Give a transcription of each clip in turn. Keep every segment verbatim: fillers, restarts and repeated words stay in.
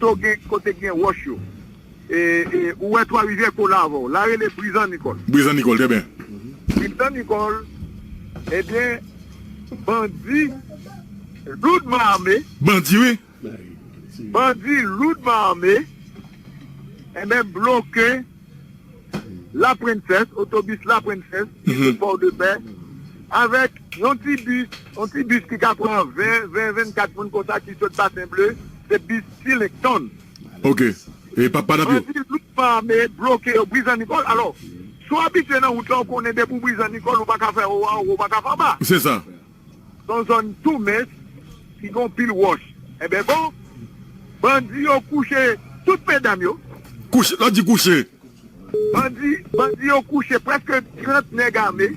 To gen kote gen wòch yo. E, e, ou wè Twa Rivyè kole avè w. La rele Brizan Nikòl. Brizan Nikòl, trè byen. Brizan Nikòl, ebyen, bandi loudman ame. Bandi, wi. Bandi loudman ame, ebyen, bloke La Princesse, otobis La Princesse, ki sot Pòdepè, avèk yon ti bis, yon ti bis ki ka pran ven, ven, vennkat moun konsa ki sot Basen Ble, se bis Ti Lengton. Ok. E pa, pa n ap yo. Bandi loudman ame bloke yo Brizan Nikòl. Alò, si w abitye nan wout la, ou konnen depi w Brizan Nikòl, ou pa ka fè wo a, ou pa ka fè anba. Se sa. Se yon zòn tou mens ki gen pil wòch. Enben bon, bandi yo kouche tout medam yo. Kouche, lè w di kouche. Bandi, bandi yo kouche prèske trant nèg ame.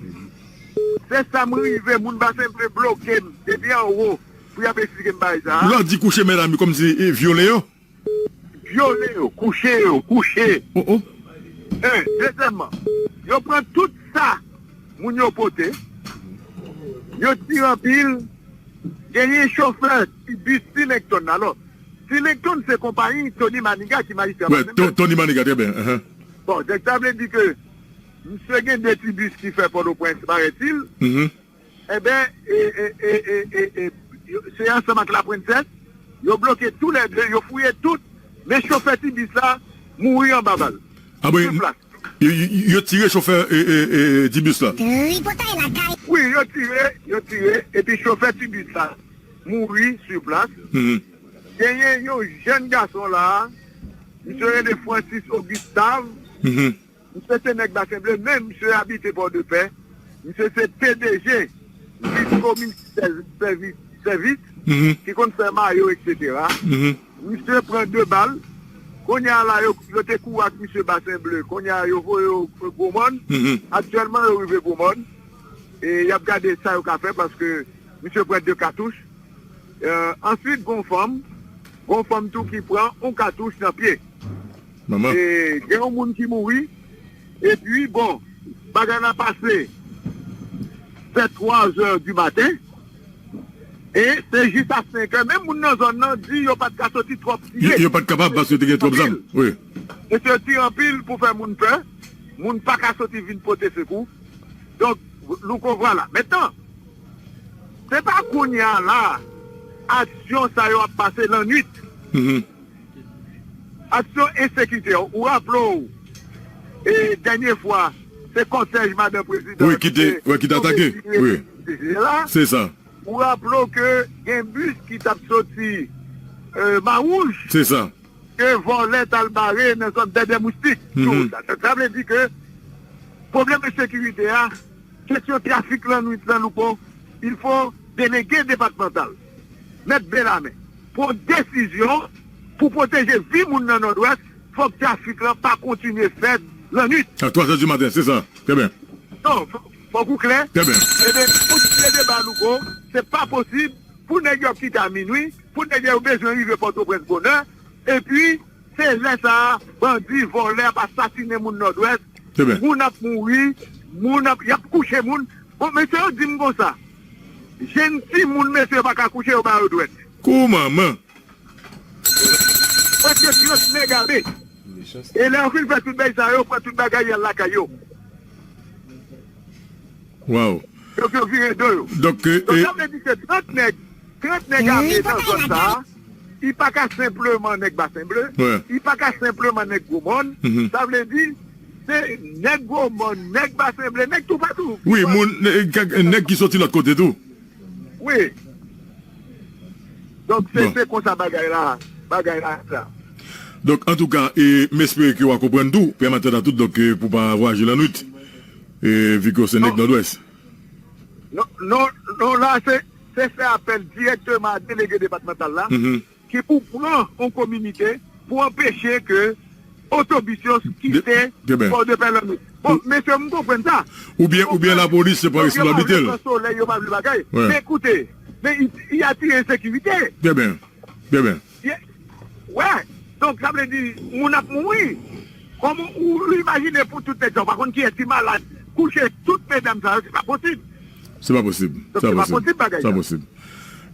Se sa m rive, moun Basen Ble bloke m depi anwo pou y ap eksplike m bagay sa a. Lè w di kouche medam yo, kòmsi e vyole yo? Vyole yo, kouche yo, kouche. Oh, oh. En, dezyèmman, yo pran tout sa moun yo pote. Yo tire anpil. Genyen chofè ti bis Ti Lengton. Alò, Ti Lengton se konpayi Tony Maniga ki majistra. Wè, Tony Maniga, trè byen. Bon, donk sa vle di ke misye gen de ti bis ki fè Pòtoprens, paraît-il. Enben, e, e, e, e, e, e, yo- se ansanm ak La Princesse, yo bloke toulède, yo fouye tout, men chofè ti bis la mouri anba bal. Ah bon, sou plas. Yo, yo, yo tire chofè e, e, e, ti bis la. Tripotay lakay. Wi, yo tire, yo tire, epi chofè ti bis la mouri sou plas. Genyen yon jèn gason la, misye rele Francis Augustave. Misye se nèg Basen Ble, men misye abite Pòdepè. Misye se P D G Vit Komin Sèvis, Sèvis, ki konn fè mayo, et cetera. Misye pran de bal. Kounye a la, yo, yo te kouri ak misye Basen Ble. Kounye a, yo voye yo Gwomòn. Aktyèlman, yo rive Gwomòn. E y ap gade sa yo ka fè paske misye pran de katouch. Euh, answit, gon fanm, gon fanm tou ki pran yon katouch nan pye. Manman. E gen yon moun ki mouri. Epi, bon, bagay la pase vè twa zè di maten. E se jis a senk è. Menm moun nan zòn nan di yo pa t ka soti twòp tiye. Yo, yo pa t kapab paske te gen twòp zam. Wi. Mesye yo tire anpil pou fè moun pè. Moun pa ka soti vin pote sekou. Donk, Louko, vwala. Mentnan, se pa kounye a la, aksyon sa yo ap pase lannwit. Aksyon ensekirite. Ou raple w, e, dènye fwa, se kòtèj madan prezidan wi, ki te, wi, ki te atake. Wi. Se sa. Ou raple w ke gen bis ki t ap soti, e, Mawouj. Se sa. Ke vòlè t al bare nan zòn Dèdè Moustik. Tou sa, sa, sa vle di ke pwoblèm ensekirite a, kesyon trafik lannwit lan, Louko, il faut délégué départemental mèt Belamen pran desizyon pou pwoteje vi moun nan Nòdwès. Fòk trafik lan pa kontinye fèt lannwit. A twa zè di maten, se sa. Trè byen. Non, fò- fòk ou klè. Trè byen. Ebyen, kontinye deba, Louko, se pa posib pou nèg yo ap kite a minwi, pou nèg yo bezwen rive Pòtoprens bonè, epi se lè sa a, bandi, vòlè ap asasinen moun Nòdwès, moun ap mouri, moun ap, y ap kouche moun. Bon, mesye yo di m konsa, jenn timoun, mesye yo pa ka kouche, yo ba yo dwèt. Kou manman. Prèske trant nèg ame. E lè yo fin fè tout bagay sa yo, pran tout bagay, y al lakay yo. Waw. Donk, yo vire do yo. Donk, e, donk, e, sa vle di ke trant nèg, trant nèg ame nan zòn sa a, li pa ka senpleman nèg Basen Ble, wi, li pa ka senpleman nèg Gwomòn. Sa vle di, se nèg Gwomòn, nèg Basen Ble, nèg toupatou. Wi, moun, e, e, nèg ki soti lòt kote tou. Wi. Donk, se, bon, se konsa bagay la, bagay la sa. Donk, antouka, e, m espere ke w a konprann tou, pèmèt a tout, donk, e, pou pa vwayaje lannwit, e, vi ke w se nèg Nòdwès. Non, non, non, la, se, se fè apèl dirèkteman a delege depatmantal la, ki pou pran yon kominike pou anpeche ke otobis yo kite Pòdepè lannwit. Bon, mesye, m konprann sa. Oubyen, oubyen lapolis se pran responsablite l. Yo pa vle pran solèy, yo pa vle bagay. Men koute, men y, y atire ensekirite. Trè byen. Trè byen. Ye- Wè. Donk, sa vle di, moun ap mouri. Kòman ou imajine pou tout nèg sa? Ou pa konn kiyès ki malad. Kouche tout medam sa yo, se pa posib. Se pa posib. Donk, se pa posib bagay sa. Se pa posib.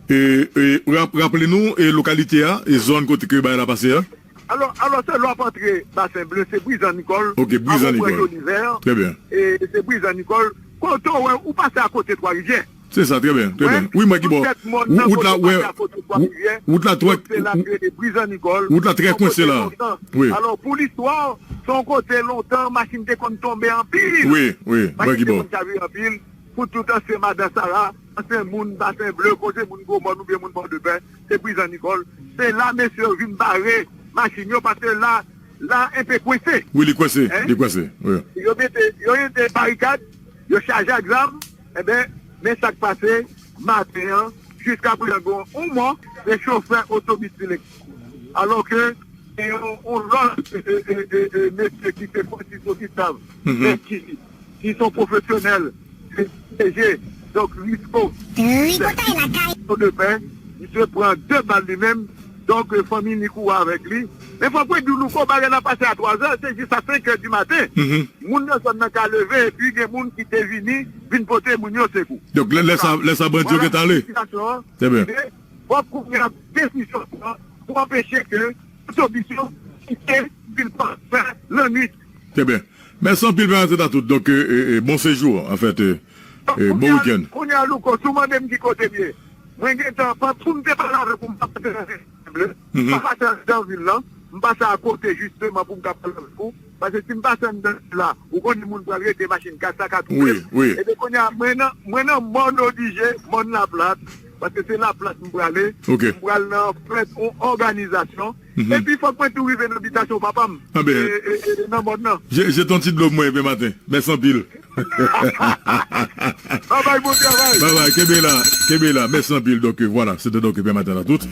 E, e, rap-, raple nou, e, lokalite a, e zòn kote ke bagay la pase a? Alò, alò, se lè w ap antre Basen Ble, se Brizan Nikòl. Ok, Brizan Nikòl. Avan w pran Jolivè, trè byen. E se Brizan Nikòl. Kote w wè, ou pase akote Twa Rivyè. Se sa, trè byen, trè byen. Wi, mwen ki bò. Wout la, wè, wout la trè, wout la trè kwense la. Wi. Alò, pou listwa, se yon kote lontan, machin te konn tonbe anpil. Wi, wi, mwen ki bò. Machin te konn chavire anpil. Pou tout ansyen Madan Sara, ansyen moun Basen Ble, koze moun Gwomòn oubyen moun Pòdepè, se Brizan Nikòl. Se la mesye yo vin bare machin yo, paske la, la enpe kwense. Wi, li kwense, li kwense, wi. Yo mete, yo mete barikad, yo chaje ak zam, enben, men sa k pase maten an, jiska prezan, gen yon mò, se chofè otobis Silex. Alò ke, gen yon, yon lòt, e, e, e, e, mesye ki se Francis Octave, men ki, ki se yon pwofesyonèl, ki se P D G, donk, Risco, Tripotay lakay. Pòdepè, misye pran de bal li menm, donk, e, fanmi ni kouri avèk li. Men fòk mwen di w, Louko, bagay la pase a twa zè, se jis a senk è di maten. Moun nan zòn nan ka leve, epi gen moun ki te vini, vin pote moun yo sekou. Donk, lè, lè sa, lè sa bandi yo gentan ale. Trè byen. Fòk kounye a desizyon pran pou anpeche ke otobis yo kite vil Pòdepè lannwit. Trè byen. Mèsi anpil, Pè Maten Tatout. Donk, e, e, e, bon sejou, anfèt, e, e, bon wikenn. Kounye a, Louko, si w mande m ki kote m ye, mwen gentan, pa, pou m te pale avèk ou, m pa pase nan Ble, m pa pase anndan vil lan, m pase akote, jisteman, pou m ka pale avèk ou. Paske si m pase anndan vil la, ou konnen moun pral rete, machin ka, sa ka toufe m. Wi, wi. Ebyen, kounye a, mwen nan, mwen nan mòn oblije, mòn Laplat, paske se Laplat m prale. Ok. M pral nan fèt yon òganizasyon. Epi fòk mwen tou rive nan bitasyon papa m. E, e, e, nan mòn nan. Je, je ton ti dlo mwen, Pè Maten. Mèsi anpil. Babay, bon travay. Babay, kenbe la, kenbe la. Mèsi anpil. Donk, euh, vwala, se te donk Pè Maten Tatout.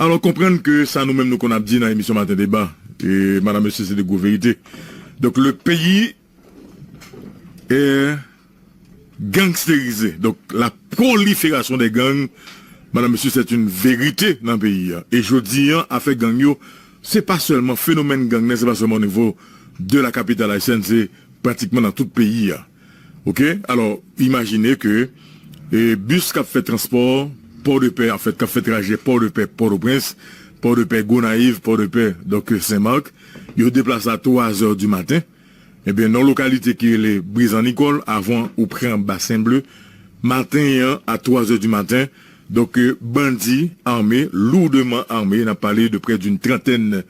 Alò, konprann ke sa nou menm nou konn ap di nan emisyon Maten Deba, e, madanm, mesye, se de gwo verite. Donk, le pays est gangsterizé. Donk, la prolifération des gangs, madanm, mesye, c'est une vérité nan peyi a. E jodi a, afè gang yo, se pa sèlman fenomèn gang nan, se pa sèlman o nivo de la capitale haïtienne, se pratikman nan tout peyi a. Ok? Alò, imajine ke, e, bis k ap fè transpò Pòdepè, anfèt, k ap fè trajè Pòdepè, Pòtoprens, Pòdepè, Gonayiv, Pòdepè, donk, Sen Mak, yo deplase a twa zè di maten. Ebyen, nan lokalite ki rele Brizan Nikòl, avan ou pran Basen Ble, maten an, a twa zè di maten, donk, euh, bandi ame, lourdement armés, n ap pale de près d'une trentaine,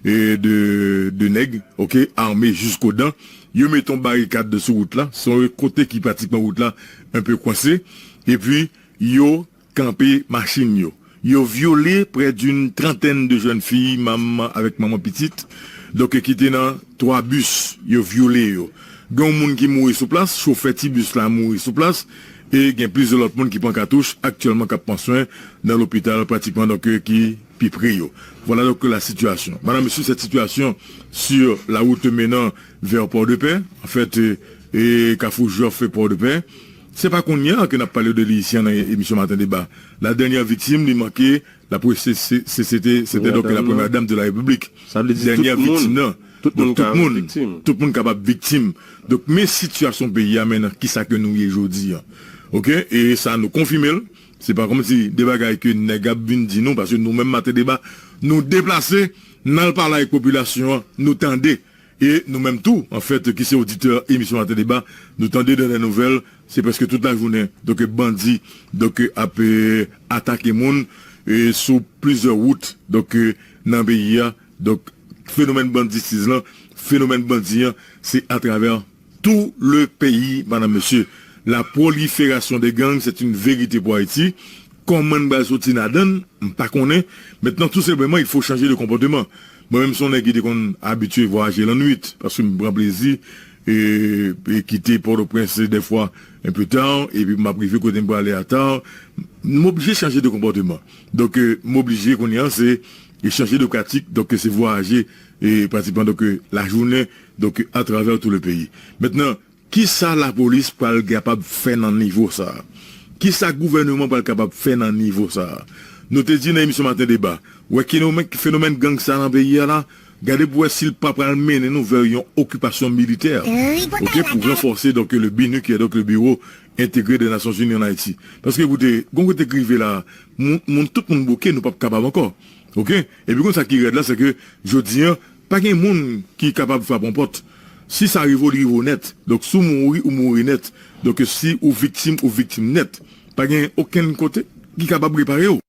euh, de, de nèg, ok, armés jusqu'aux dents. Yo mete yon barikad sou wout la, se yon kote ki pratikman wout la un peu coincé, epi yo kanpe machin yo. Yo vyole près d'une trentaine de jeunes filles, manman avèk manman pitit, donk, ki te nan twa bis, yo vyole yo. Gen yon moun ki mouri sou plas, chofè ti bis la mouri sou plas, e gen plizyè lòt moun ki pran katouch aktyèlman k ap pran swen nan lopital pratikman, donk, ki pi pre yo. Voilà donc la situation. Madame, monsieur, cette situation sur la route menant vers Port-de-Paix, en fait, euh, e Kafou Jòf Pòdepè. Se pa kounye a ke n ap pale de li isi an nan emisyon Maten Deba. La dènyè viktim, li manke, la pre-, se, se, se, se te, se te donk la premyè dam de la Repiblik. Sa vle di dènyè viktim nan. Tout moun ka viktim. Tout moun kapab viktim. Donk, men sitiyasyon peyi a, men nan kisa ke nou ye jodi a. Ok? E sa, nou konfime l. Se pa kòmsi de bagay ke nèg ap vin di nou, paske nou menm Maten Deba, nou deplase, n al pale ak popilasyon an, nou tande. E nou menm tou, anfèt, ki se oditè emisyon Maten Deba, nou tande dans les nouvelles, se prèske tout lajounen, donk, bandi, donk, ap, euh, atake moun, euh, sou plizyè wout, donk, euh, nan peyi a. Donk, fenomèn banditiz lan, fenomèn bandi an, se atravè tout le pays, madame, monsieur. La prolifération des gangs, c'est une vérité pour Haïti. Kòman n pral soti ladan l, m pa konnen. Maintenant, tout simplement, il faut changer de comportement. Mwen menm, se yon nèg ki te konn abitye vwayaje lannwit, paske m pran plezi, e, e kite Pòtoprens dèfwa un peu tard, epi m ap rive kote m prale a tard. M oblije chanje de konpòteman. Donk, euh, m oblije kounye a, se, e chanje de pratik, donk, se vwayaje, e pratikman, donk, euh, lajounen, donk, atravè tout le pays. Maintenant, kisa lapolis pral kapab fè nan nivo sa a? Kisa gouvèneman pral kapab fè nan nivo sa a? Nou te di nan emisyon Maten Deba, wè fenomèn, fenomèn gang sa nan peyi a la, gade pou wè si l pa pral mennen nou vè yon okipasyon militè, ok, pou ranfòse, donk, le BINUH, ki est donc le Bureau Intégré des Nations Unies en Haïti. Paske, koute, gon kote k rive la, moun, moun, tout moun bouke, nou p ap kapab ankò. Ok? Epi konn sa ki rèd la, se ke jodi an, pa gen moun ki kapab frape yon pòt. Si sa rive w, li rive w nèt. Donk, si w mouri, ou mouri nèt. Donk, si ou viktim, ou viktim nèt. Pa gen okenn kote ki kapab repare w.